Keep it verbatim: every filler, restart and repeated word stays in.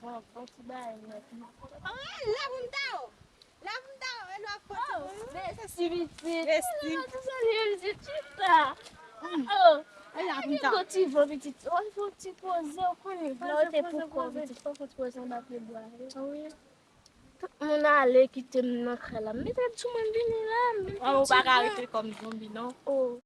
Bon, bon ti bagay nèt. Ah, la pou m ta o. La pou m ta o, e lwa fò ti. Oh, men se si pitit. Mèsi. Mèsi, pitit chita. Oh, e la pou m ta o. Fò ti van pitit. Oh, fò ti poze, ou konnen. Lè ou te pou kò pitit, fò ti poze anba pye bwa. Ah wi. Tout moun ale kite m nan kay la. M mete sou mwen vini la. M mete. Ou pa ka rete kòm zonbi non. Oh.